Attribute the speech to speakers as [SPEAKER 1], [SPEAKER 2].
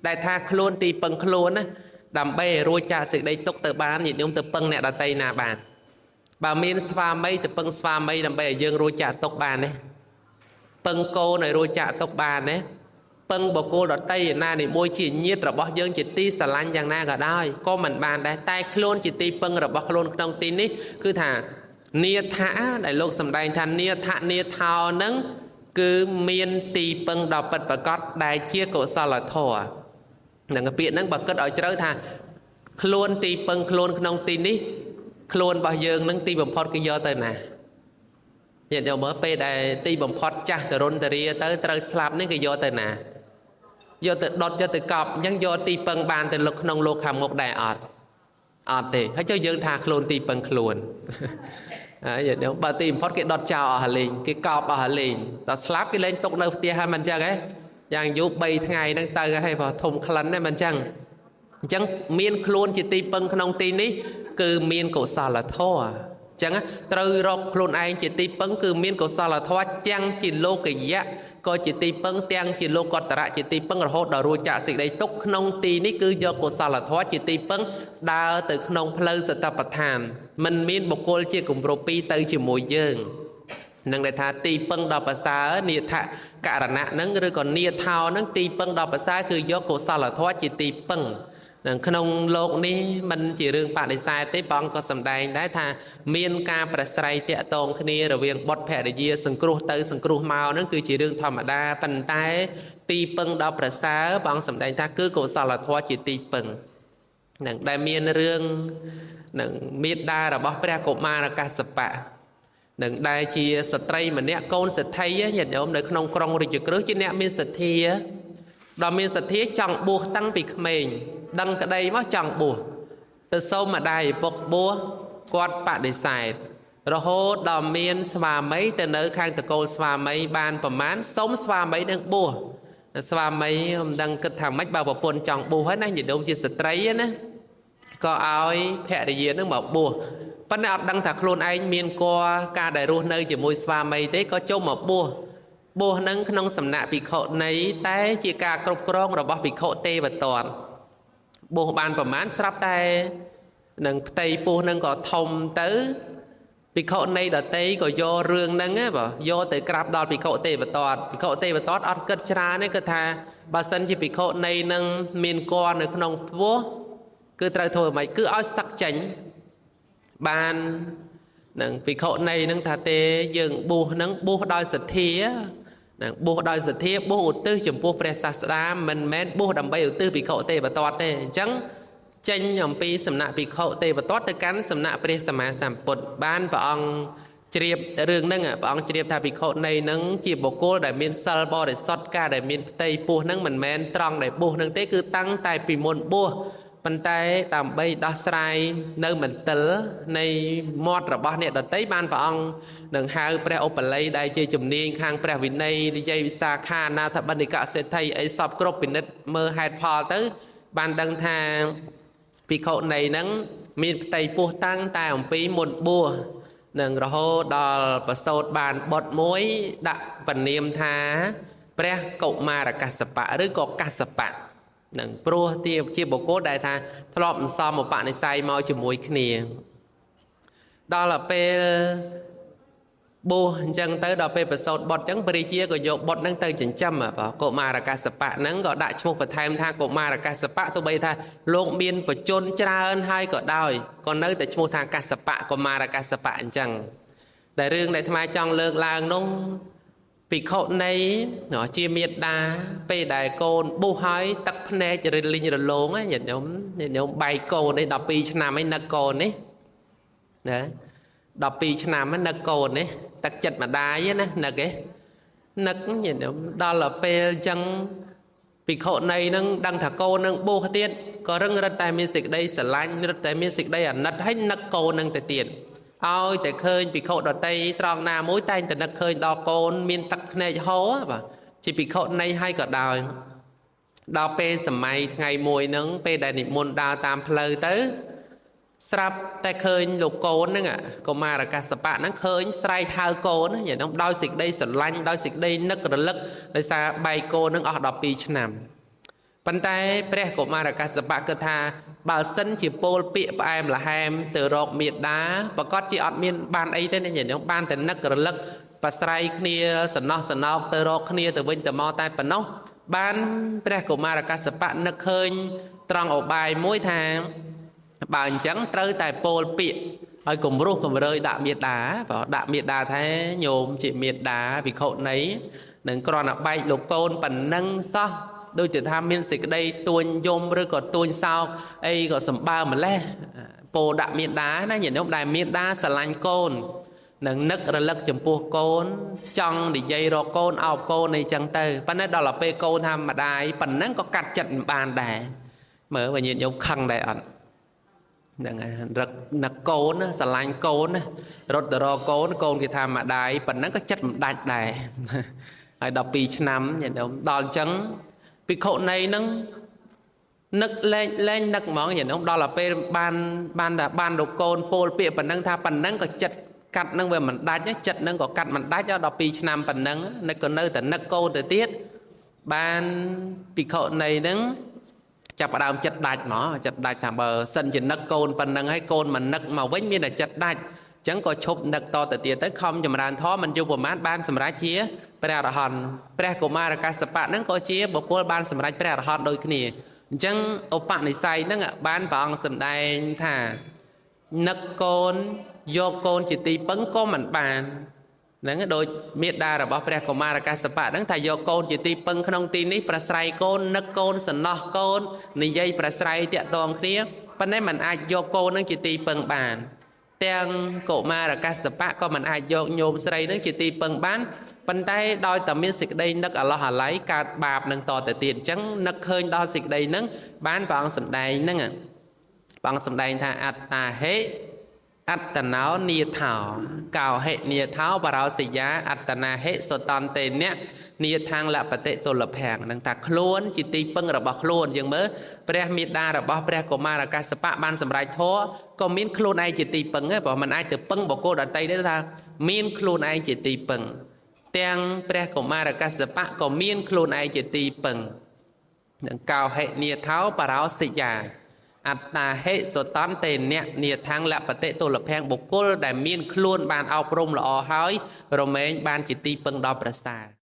[SPEAKER 1] ដែលថាខ្លួនទីពឹងខ្លួនណាដើម្បីឲ្យរួចចាកសេចក្តីទុក្ខទៅបានញាតិញោមទៅពឹងអ្នកដតីណាបានបើមានស្វាមីទៅពឹងស្វាមីដើម្បីឲ្យយើងរួចចាកទុក្ខបានទេពឹងកូនឲ្យរួចចាកទុក្ខបានទេពឹងបុគ្គលដតីណានីមួយជាញាតិរបស់យើងជាទីស្រឡាញ់យ៉ាងណាក៏ដោយក៏មិនបានដែរតែខ្លួនជាទីពឹងរបស់ខ្លួនក្នុងទីនេះគឺថានាថៈដែលលោកសម្ដែងថានាថៈនាថោនឹងគឺមានទីពឹងដ៏ពិតប្រាកដដែលជាកុសលធម៌នឹងពាក្យហ្នឹងបើគិតឲ្យជ្រៅថាខ្លួនទីពឹងខ្លួនក្នុងទីនេះខ្លួនរបស់យើងនឹងទីបំផុតគេយកទៅណាញាតិញោមមើលពេលដែលទីបំផុតចាស់តរុនតរាទៅត្រូវស្លាប់នេះគេយកទៅណាយកទៅដុតយកទៅកប់អញ្ចឹងយកទីពឹងបានទៅលុកក្នុងលោកខាងមុខដែរអត់អត់ទេហើយចុះយើងថាខ្លួនទីពឹងខ្លួនហើយញាតិញោមបើទីបំផុតគេដុតចោលអស់ហលេងគេកប់អស់ហលេងដល់ស្លាប់គេលែងទុកនៅផ្ទះហើយមិនអញ្ចឹងហ៎យ៉ាងយូរ3ថ្ងៃហ្នឹងទៅហើយបើធំក្លិនហ្នឹងមិនអញ្ចឹងអញ្ចឹងមានខ្លួនជាទីពឹងក្នុងទីនេះគឺមានកុសលធម៌អញ្ចឹងត្រូវរកខ្លួនឯងជាទីពឹងគឺមានកុសលធម៌ទាំងជាលោកយៈក៏ជាទីពឹងទាំងជាលោកតរៈជាទីពឹងរហូតដល់រួចចាកសេចក្តីទុក្ខក្នុងទីនេះគឺយកកុសលធម៌ជាទីពឹងដើរទៅក្នុងផ្លូវសតិប្បដ្ឋានមិនមានបុគ្គលជាគម្រប់ពីរទៅជាមួយយើងនឹងដែលថាទីពឹងដល់ប្រសើរនាថករណៈនឹងឬក៏នាថោនឹងទីពឹងដល់ប្រសើរគឺយកកុសលធម៌ជាទីពឹងនឹងក្នុងលោកនេះមិនជារឿងបដិសេធទេព្រះអង្គក៏សម្ដែងដែរថាមានការប្រស្រ័យតាក់ទងគ្នារវាងបុត្រភរិយាសង្គ្រោះទៅសង្គ្រោះមកនឹងគឺជារឿងធម្មតាប៉ុន្តែទីពឹងដល់ប្រសើរព្រះអង្គសម្ដែងថាគឺកុសលធម៌ជាទីពឹងនឹងដែលមានរឿងនឹងមេត្តារបស់ព្រះកុមារកាសបៈនឹងដែលជាស្ត្រីម្នាក់កូនសេដ្ឋីញាតិញោមនៅក្នុងក្រុងរាជក្រឹសជាអ្នកមានសទ្ធាដល់មានសទ្ធាចង់បួសតាំងពីក្មេងដឹងក្តីមកចង់បួសទៅសូមម្ដាយឪពុកបួសគាត់បដិសេធរហូតដល់មានស្វាមីទៅនៅខាងតកូលស្វាមីបានប្រមាណសូមស្វាមីនឹងបួសស្វាមីមិនដឹងគិតថាម៉េចបើប្រពន្ធចង់បួសហើយណាញាតិញោមជាស្ត្រីណាក៏ឲ្យភរិយានឹងមកបួសប៉ុន្តែអត់ដឹងថាខ្លួនឯងមានគរការដែលរស់នៅជាមួយស្វាមីទេក៏ចូលមកបួសបួសនឹងក្នុងសំណាក់ភិក្ខុនីតែជាការគ្រប់គ្រងរបស់ភិក្ខុទេវទត្តបួសបានប្រមាណស្រាប់តែនឹងផ្ទៃពោះនឹងក៏ធំទៅភិក្ខុនីដតីក៏យករឿងហ្នឹងបើយកទៅក្រាបដល់ភិក្ខុទេវទត្តភិក្ខុទេវទត្តអត់គិតច្រើនទេគឺថាបើសិនជាភិក្ខុនីនឹងមានគរនៅក្នុងពោះគឺត្រូវធ្វើម៉េចគឺឲ្យសឹកចេញបាននឹងភិក្ខុនីនឹងថាទេយើងបួសនឹងបួសដោយសទ្ធានឹងបួសដោយសទ្ធាបួសឧទ្ទិសចំពោះព្រះសាស្តាមិនមែនបួសដើម្បីឧទ្ទិសភិក្ខុទេវទត្តទេអញ្ចឹងចេញអំពីសំណាក់ភិក្ខុទេវទត្តទៅកាន់សំណាក់ព្រះសម្មាសម្ពុទ្ធបានព្រះអង្គជ្រាបរឿងហ្នឹងព្រះអង្គជ្រាបថាភិក្ខុនីនឹងជាបុគ្គលដែលមានសិលបរិសុទ្ធការដែលមានផ្ទៃពោះហ្នឹងមិនមែនត្រង់ដែលបួសហ្នឹងទេគឺតាំងតែពីមុនបួសប៉ុន្តែដើម្បីដោះស្រាយនៅមន្ទិលនៃមាត់របស់អ្នកដតីបានព្រះអង្គនឹងហៅព្រះឧបល័យដែលជាជំនាញខាងព្រះវិន័យនិយាយវិសាខាអនាថបណ្ឌិកសេដ្ឋីអីសពគ្រប់ពិនិត្យមើលហេតុផលទៅបានដឹងថាភិក្ខុនីនឹងមានផ្ទៃពោះតាំងតែអំពីមុនបួសនឹងរហូតដល់ប្រសូតបានបុត្រមួយដាក់ពនាមថាព្រះកុមារកាសបៈឬក៏កាសបៈនឹងព្រោះជាបុគ្គលដែលថាធ្លាប់អន្សំឧបនិស្ស័យមកជាមួយគ្នាដល់ពេលបួសអញ្ចឹងទៅដល់ពេលប្រសូតបុត្រអញ្ចឹងព្រះរាជាក៏យកបុត្រហ្នឹងទៅចិញ្ចឹមបាទកុមារកាសបៈហ្នឹងក៏ដាក់ឈ្មោះបន្ថែមថាកុមារកាសបៈទោះបីថាលោកមានបជនច្រើនហើយក៏ដោយក៏នៅតែឈ្មោះថាកាសបៈកុមារកាសបៈអញ្ចឹងដែលរឿងដែលអាត្មាចង់លើកឡើងនោះភិក្ខុនីជាមេត្តាពេលដែលកូនបួសហើយទឹកភ្នែករលីងរលោងញាតិញោមញាតិញោមបែកកូននេះ12ឆ្នាំហើយនឹកកូននេះណា12ឆ្នាំហ្នឹងនឹកកូននេះទឹកចិត្តម្ដាយណានឹកឯងនឹកញាតិញោមដល់ពេលអញ្ចឹងភិក្ខុនីនឹងដឹងថាកូននឹងបួសទៀតក៏រឹងរឹតតែមានសេចក្តីស្រឡាញ់រឹតតែមានសេចក្តីអាណិតហើយនឹកកូននឹងទៅទៀតឲ្យតែឃើញភិក្ខុដតីត្រង់ណាមួយតែងតែនឹកឃើញដល់កូនមានទឹកភ្នែកហូរបាទជាភិក្ខុនីហើយក៏ដោយដល់ពេលសម័យថ្ងៃមួយហ្នឹងពេលដែលនិមន្តដើរតាមផ្លូវទៅស្រាប់តែឃើញលោកកូនហ្នឹងកុមារកាសបៈហ្នឹងឃើញស្រែកហៅកូនយ៉ាងហ្នឹងដោយសេចក្តីស្រឡាញ់ដោយសេចក្តីនឹករលឹកដោយសារបែកកូនហ្នឹងអស់12ឆ្នាំ ប៉ុន្តែព្រះកុមារកាសបៈគិតថាបើសិនជាពោលពាក្យផ្អែមល្ហែមទៅរកមេដាប្រកាសជាអត់មានបានអីទេណាញាតិញោមបានតែនឹករលឹកប្រស្រ័យគ្នាសំណោះសំណោកទៅរកគ្នាទៅវិញទៅមកតែប៉ុណ្ណោះបានព្រះកុមារកាសបៈនឹកឃើញត្រង់ឧបាយមួយថាបើអញ្ចឹងត្រូវតែពោលពាក្យឲ្យគំរោះគំរើយដាក់មេដាបើដាក់មេដាថាញោមជាមេដាភិក្ខុនីនឹងគ្រាន់តែបែកលោកកូនប៉ុណ្ណឹងសោះដូចជាថាមានសេចក្តីទួញយំឬក៏ទួញសោកអីក៏សម្បើម្លេះពោលដាក់មេដាណាញាតិញោមដែលមេដាស្រឡាញ់កូននឹងនឹករលឹកចំពោះកូនចង់និយាយរកកូនអោបកូនអីចឹងទៅប៉ុន្តែដល់ទៅពេលកូនថាម្ដាយប៉ុណ្ណឹងក៏កាត់ចិត្តមិនបានដែរមើលបើញាតិញោមខឹងដែរអត់ហ្នឹងហើយរឹកនឹកកូនស្រឡាញ់កូនរត់ទៅរកកូនកូនគេថាម្ដាយប៉ុណ្ណឹងក៏ចិត្តមិនដាច់ដែរហើយ12ឆ្នាំញាតិញោមដល់អញ្ចឹងភិក្ខុនីហ្នឹងនឹកលែងលែងនឹកហ្មងញាតិញោមដល់ទៅពេលបានបានតែបានលោកកូនពោលពាក្យប៉ុណ្ណឹងថាប៉ុណ្ណឹងក៏ចិត្តកាត់នឹងវាមិនដាច់ចិត្តនឹងក៏កាត់មិនដាច់ដល់12ឆ្នាំប៉ុណ្ណឹងនឹកក៏នៅតែនឹកកូនទៅទៀតបានភិក្ខុនីហ្នឹងចាប់ផ្ដើមចិត្តដាច់មកចិត្តដាច់ថាបើសិនជានឹកកូនប៉ុណ្ណឹងហើយកូនមិននឹកមកវិញមានតែចិត្តដាច់អញ្ចឹងក៏ឈប់នឹកតទៅទៀតទៅខំចម្រើនធម៌មិនយូរប្រហែលបានសម្រេចជាព្រះអរហន្តព្រះកុមារកាសបៈហ្នឹងក៏ជាបុគ្គលបានសម្រេចព្រះអរហន្តដូចគ្នាអញ្ចឹងឧបនិស្ស័យហ្នឹងបានព្រះអង្គសម្ដែងថានឹកកូនយកកូនជាទីពឹងក៏មិនបានហ្នឹងដូចមេដារបស់ព្រះកុមារកាសបៈហ្នឹងថាយកកូនជាទីពឹងក្នុងទីនេះប្រស្រ័យកូននឹកកូនសំណោះកូននិយាយប្រស្រ័យតាក់ទងគ្នាប៉ុន្តែมันអាចយកកូនហ្នឹងជាទីពឹងបានទាំងកុមារកាសបៈក៏มันអាចយកញោមស្រីហ្នឹងជាទីពឹងបានប៉ុន្តែដោយតែមានសេចក្តីនឹកអឡោះអាល័យកើតបាបនឹងតទៅទៀតអញ្ចឹងនឹកឃើញដល់សេចក្តីហ្នឹងបានព្រះអង្គសម្ដែងហ្នឹងព្រះអង្គសម្ដែងថាអត្តាហិអត្តណោនីថោកោហិនីថោបរោសិយាអត្តនាហិសុតន្តេនៈនីថាងលបតិតុលភាំងនឹងថាខ្លួនជាទីពឹងរបស់ខ្លួនយើងមើលព្រះមេដារបស់ព្រះកុមារកាសបៈបានសម្រេចធម៌ក៏មានខ្លួនឯងជាទីពឹងដែរព្រោះมันអាចទៅពឹងបុគ្គលដទៃទេថាមានខ្លួនឯងជាទីពឹងទាំងព្រះកុមារកាសបៈក៏មានខ្លួនឯងជាទីពឹងនឹងកោហិនីថោបរោសិយាអត្តាហិសុតន្តេនៈនីថាងលបតិតុលភាំងបុគ្គលដែលមានខ្លួនបានអប់រំល្អហើយរមែងបានជាទីពឹងដល់ប្រសើរ។